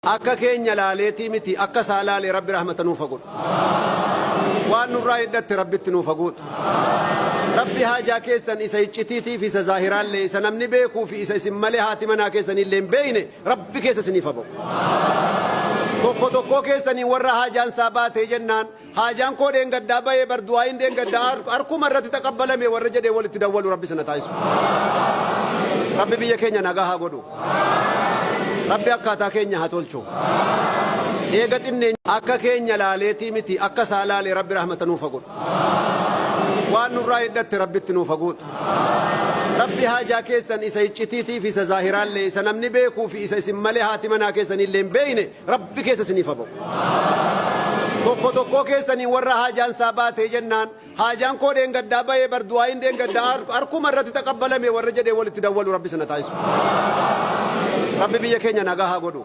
Akka keenya laaleetii miti, akka isaa laalee Rabbi rahmata nuuf haa godhu. Waan nurraa hidhatte Rabbitti nuuf haa guutu. Rabbi haajaa keessan isa iccitiitii fi isa zaahiraallee, isa namni beekuu fi isa isin malee haati manaa keessanillee hin beekne, Rabbi keessa isiniif haa ba'u. Tokko tokkoo keessanii warra haajaan isaa baatee jennaan, "Haajaan koo dheengaddaa bahee bar, du'aayin dheengaddaa harkuma irratti taqabbalame," warra jedhee walitti dawwalu Rabbi sana taasisu. Rabbi biyya keenya nagaa haa godhu. Rabbi akkaataa keenya haa tolchu. Eega xinneen akka keenya laaleetii miti, akka isaa laalee Rabbi rahmata nuuf haa godhu. Waan nurraa hidhatte Rabbitti nuuf haa guutu. Rabbi haajaa keessan isa iccitiitii fi isa zaahiraallee, isa namni beekuu fi isa isin malee haati manaa keessanillee hin beekne, Rabbi keessa isiniif haa ba'u. Tokko tokkoo keessanii warra haajaan isaa baatee jennaan, "Haajaan koo dheengaddaa bahee bar, du'aayin dheengaddaa harkuma irratti taqabbalame," warra jedhee walitti dawwalu Rabbi sana taasisu. Rabbi biyya keenya nagaa haa godhu.